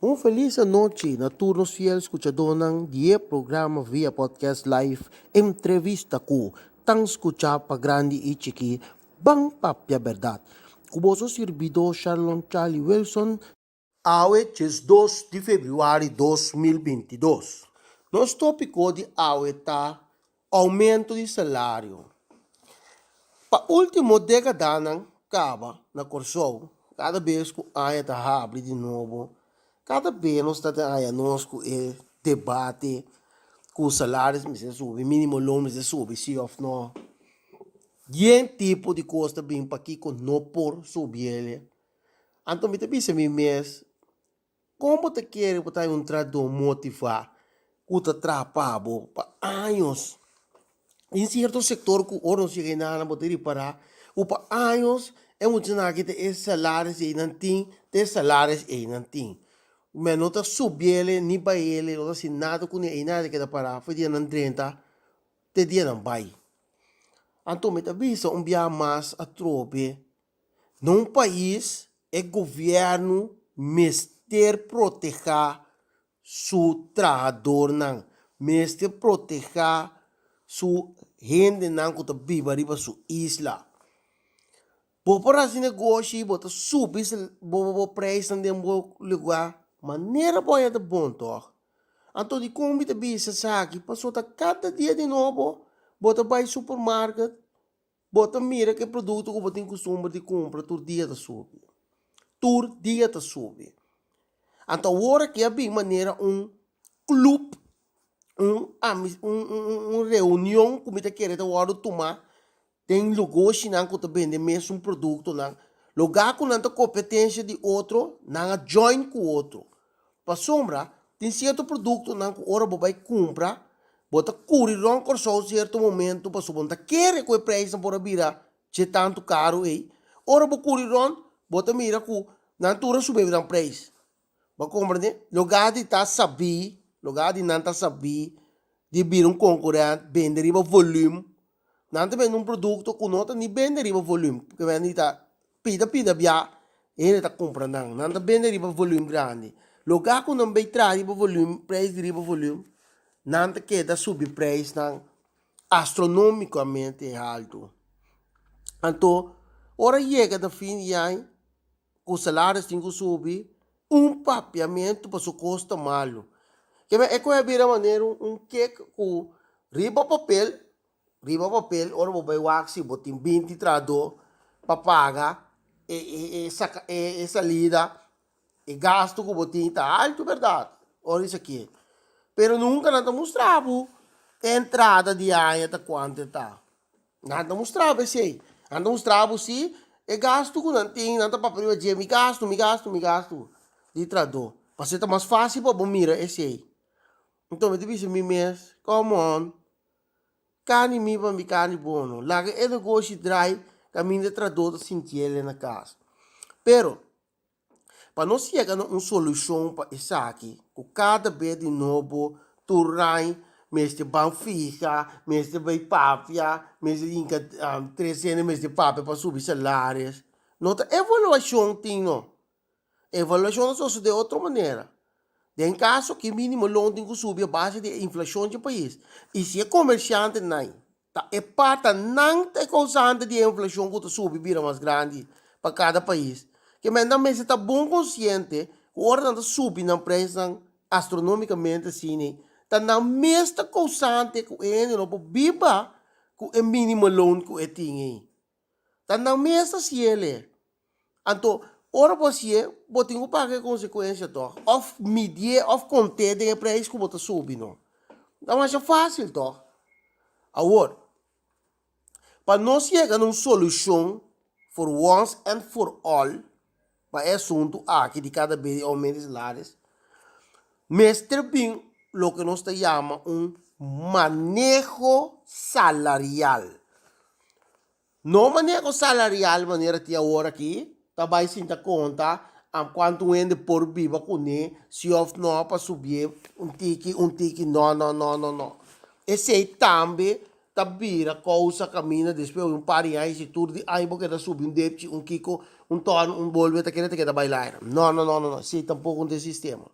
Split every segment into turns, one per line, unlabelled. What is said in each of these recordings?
Un felis anochi na tur nos fiel skuchadónan di e programa via podcast live Entrevista ku tan skuchá pa grandi i chikí Ban Papia Bèrdat ku boso sirbidó Sharlon Charlie Wilson. Awe 12 di febrüari 2022. Nos tópiko di awe ta oumento di salario. Pa último dékadanan kaba na Kòrsou, kada bes ku aña ta habri di nobo, kada bes nos ta haña nos ku e debate ku salaris mester subi, mínimo loon mester subi si òf no. Yen tipo di kos ta bin pakiko no por subi el. Anto mi ta bisa mi mes. Kon bo ta kere bo ta un trahadó motivá ku ta traha pa bo pa años? Tin sierto sektor ku ora nos yega einan bo ta ripará ku pa años e muchanan aki ta e salaris ei nan tin, ta e salaris ei nan tin. Men no ta subiele ni baele, no ta hasi nada kuné, einan ta keda pará for dia nan drenta te dia nan bai. Anto mi ta bisa un bia mas atrobe. Na un pais e gobièrnu mester protehá su trahadornan, mester protehá su hendenan ku ta biba riba su isla. Bo por hasi negoshi, bo ta subi bo preisnan den bo lugá manera bo haña ta bon tòg. Anto dikon mi ta bisa esaki? Pasobra ta kada dia di nobo bo ta bai supermarket. Bo ta mira ku e produkto ku bo tin kustumber di kumpra tur dia ta subi. Tur dia ta subi. Anto awor aki a bin manera un klup, un un reunion ku mi ta kere ta wòrdu tumá den lugoshinan ku ta bende mesun produktonan. Lugá ku nan ta kompetensia di otro, nan a join ku otro. Pasobra tin sierto produktonan ku ora bo bai kumpra, bo ta kuri rònt Kòrsou sierto momento pasobra bo no ta kere ku e preisnan por a bira dje tantu karu ei. Ora bo kuri rònt, bo ta mira ku nan tur a subi nan preis. Bo a komprende? Lugá di ta sabí, lugá di nan ta sabí di bira un konkurènt, bende riba volum, Nan ta bende un produkto ku no ta ni bende riba volum, ku bende ta pida pida bia hende ta kumpra nan. Nan ta bende riba volum grandi. Loga ku nan bai traha riba volum, preis di riba volum, nan ta keda subi preisnan astronomikamente haltu. Anto ora yega na fin di aña ku salaris tin ku subi, un papiamentu pasobra kos ta malu. Keme e koe a bira manera un kek ku riba papel, riba papel ora bo bai wak si bo tin binti trahadó pa paga e e saka e salida, e gastu ku bo tin ta altu bèrdat ora esaki. Pero nunka nan ta mustra bo e entrada di aña ta kuantu e ta. Nan ta mustra bo esei. Nan ta mustra bo si e gastu ku nan tin, nan ta papia riba dje, mi gastu, mi gastu, mi gastu di trahadó. Pasobra ta mas fásil pa bo mira esei. Nton mi ta bisa mi mes, come on, kani mi pa mi kani bo no. Laga e negoshi drai kaminda e trahadó ta sintiel na kas. Pero, Pa nos yega na un solushon pa esaki, ku kada bes di nobo tur rai mester ban fiha, mester bai papia, mester hinka tres hende mester papia pa subi salaris, no ta evaluashon tin no. Evaluashon ta sosode otro manera. Den kaso ki minimo loon tin ku subi a base di e inflashon dje pais. I si e komershantenan Ta e pata nan ta e kousante di e inflashon ku ta subi bira mas grandi pa kada pais. Ke men nan mester ta bon konsiente ku ora nan ta subi nan preisnan astronomikamente asina, ta nan mes ta kousante ku e hende no por biba ku e minimo loon ku e tin ei. Ta nan mes ta hasiel e. Anto, ora bo hasié, bo tin ku paga e konsekuensia tòg. Òf midié òf kont'é den e preis ku bo ta subi no. Ta masha fásil tòg. Awor, pa nos yega na un solushon for once and for all pa e asuntu aki di kada bes di oumento di salaris, mester bin loke nos ta yama un maneho salarial. No maneho salarial manera tin awor aki, ta bai sinta konta kuantu un hende por biba kuné, si òf no pa subié un tiki un tiki, no no no no no. Esei tambe. ta bira kousa kaminda despues un par di aña si tur di aña bo keda subi un depchi un kiko un tòn un bolbe ta keda ta keda bai laira. No no no no no esei tampoko no ta e sistema.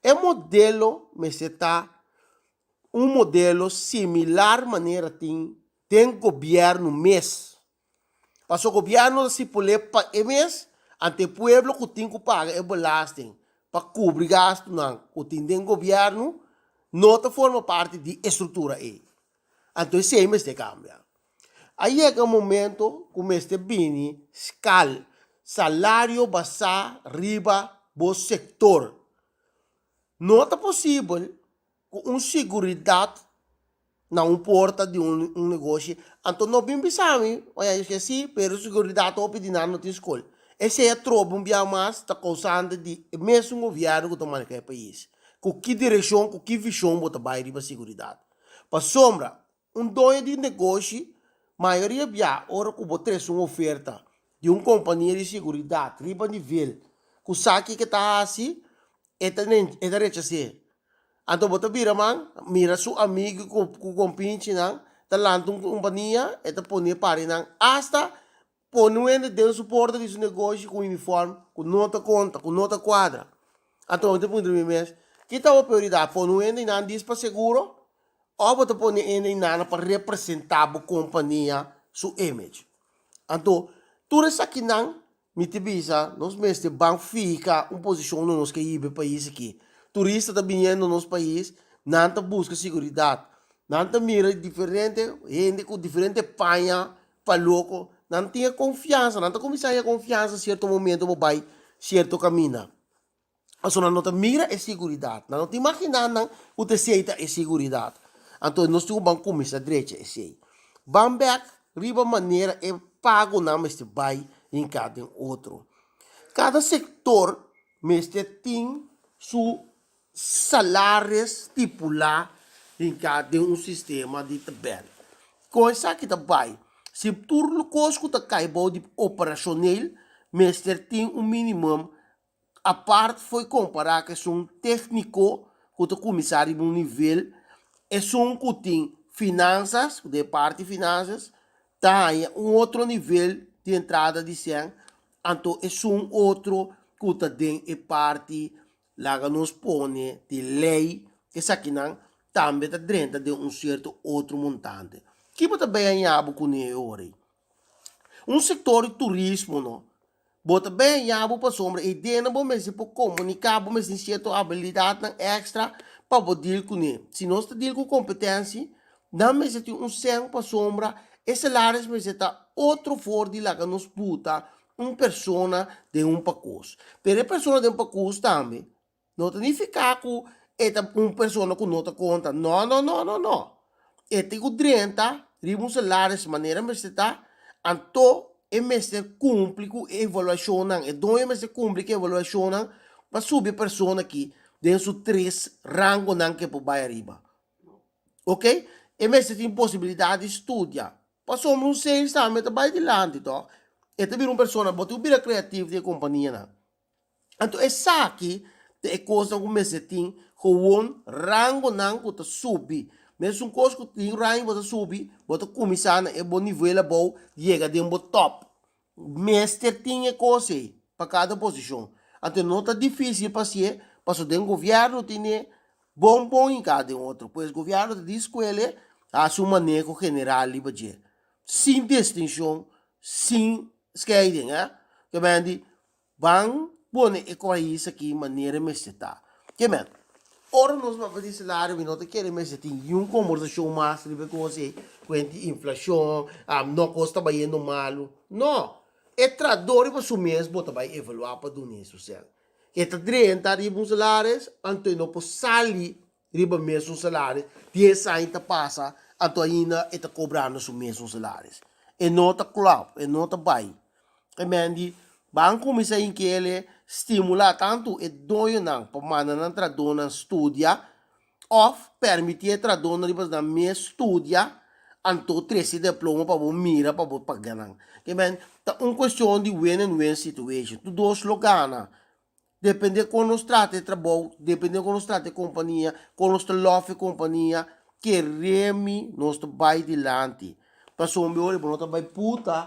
E modelo mester ta un modelo similar manera tin den gobièrnu mes. Paso gobièrnu ta stipul'é pa e mes, ante e pueblo ku tin ku paga e belasting pa kubri gastunan ku tin den gobièrnu, no ta forma parti di e struktura ei. Anto esei mester kambia. A yega un momento ku mester bini skal salario basá riba bo sektor. No ta posibel ku un siguridat na un porta di un negoshi, anto no bin bisa mi, oya yo ke si, pero siguridat hopi di nan no tin skol. Esei a trobe un bia mas ta kousante di e mesun gobièrnu ku ta maneha e pais. Ku ki direkshon, ku ki vishon bo ta bai riba siguridat? Pasobra un doño di negoshi mayoria bia ora ku bo trese un oferta di un kompania di siguridat riba nivel ku sa kiko e ta hasi, e ta e ta rechas'é. Anto bo ta bira man, mira su amigu ku ku kompinchinan ta lanta un kompania, e ta pone e parinan asta pone un hende den su porta di su negoshi ku uniform ku no ta konta, ku no ta kuadra. Anto mi ta puntra mi mes, ki ta bo prioridat, pone un hende einan dis pa seguro òf bo ta pone hende einan pa representá bo kompania su image? Anto tur esakinan Mi ta bisa, nos mester ban fika un posishon na nos ke hiba e pais aki. Turista ta biniendo nos pais, nan ta buska siguridat. Nan ta mira diferente hende ku diferente paña pa loko. Nan tin e konfiansa, nan ta kuminsá haña konfiansa sierto momento bo bai sierto kaminda. Pasobra nan no ta mira e siguridat. Nan no ta imaginá nan ku ta esei ta e siguridat. Anto nos tin ku ban kuminsá drecha esei. Ban bèk riba manera e pagonan mester bai hinká den otro. Kada sektor mester tin su salaris stipulá hinká den un sistema di tabèl. Kon esaki ta bai? Si tur kos ku ta kai bou di operashonel mester tin un minimum Apart fo'i kompará ku esun tékniko ku ta kuminsá riba un nivel, esun ku tin finansas, ku den parti finansas, ta haña un otro nivel di entrada di sèn, anto esun otro ku ta den e parti, laga nos pone, di lei, esakinan tambe ta drenta den un sierto otro montante. Ki bo ta bay haña bo kuné e ora ei? Un sektor di turismo no. Bo ta beña bo pasobra e ideanan bo mester por komuniká, bo mester tin sierto abilidatnan èkstra pa bo deal kuné. Si nos ta deal ku kompetensia, nan mester tin un sèn pasobra e salaris mester ta otro for di laga nos buta un persona den un pakos. Pero e persona den pakos tambe No ta nifiká ku e ta un persona ku no ta konta. No, no, no, no, no. E tin ku drenta riba un salaris manera mester ta, anto e mester kumpli ku e evaluashonnan. E doño mester kumpli ku e evaluashonnan pa subi e persona aki den su tres rangonan ku e por bai ariba. Ok? E mester tin posibilidat di studia. Pasobra un sales tambe ta bai dilanti tòg. E ta bira un persona, bo tin ku bira kreativo den e kompanianan. Anto esaki ta e kosnan ku mester tin gewoon rangonan ku ta subi. Mesun kos ku tin rango bo ta subi, bo ta kuminsá na e bo nivel abou yega den bo top. Mester tin e kos ei pa kada posishon. Anto no ta difísil pa hasié, pasobra den gobièrnu tene bon bon hinká den otro. Pues gobièrnu ta di skuele hasi un maneho general riba dje, sin distinshon, sin skeiding. Ke men di Ban pone e korais aki manera e mester ta. Ke men, ora nos papia di salario mi no ta kere mester tin niun kombersashon mas riba e kos ei kuent di inflashon, no kos ta bayendo malu. No, e trahador riba su mes bo ta bai evaluá pa dun'é su sèn. E ta drenta riba un salaris, anto e no por sali riba mesun salaris, dies aña ta pasa, anto ainda e ta kobrando su mesun salaris. E no ta klòp, e no ta bai. E men di, ban kuminsá inkele stimulá tantu e doñonan pa manda nan trahadónan studia òf permití e trahadónan riba nan mes studia, anto trese diploma pa bo mira pa bo paga nan. Ke men, ta un kuestion di win and win situation. Tur dos lo gana. Depende kon nos trata e trabou, depende kon nos trata e kompania, kon nos ta lòf e kompania. Kere mi, nos ta bai dilanti. Pasobra ora bo no ta bai puta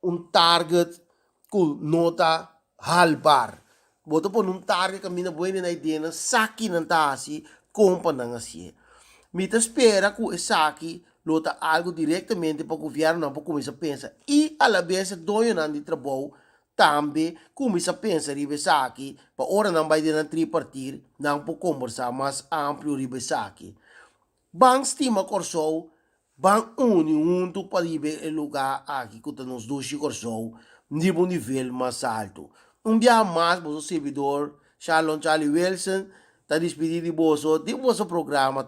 un target ku no ta halbar. Bo ta pone un target kaminda bo hende na idea sa ki nan ta hasi kon pa nan hasié. Mi ta spera ku esaki lo ta algu direktamente pa gobièrnunan por kuminsá pensa i alabes e doñonan di trabou tambe kuminsá pensa riba esaki pa ora nan bai den nan tripartir nan por kombersá mas amplio riba esaki. Ban stima Kòrsou, ban uni huntu pa riba e lugá aki ku ta nos dushi Kòrsou riba un nivel mas altu. Un biaha mas boso sirbidor Sharlon Charlie Wilson ta dispidí di boso di boso programa.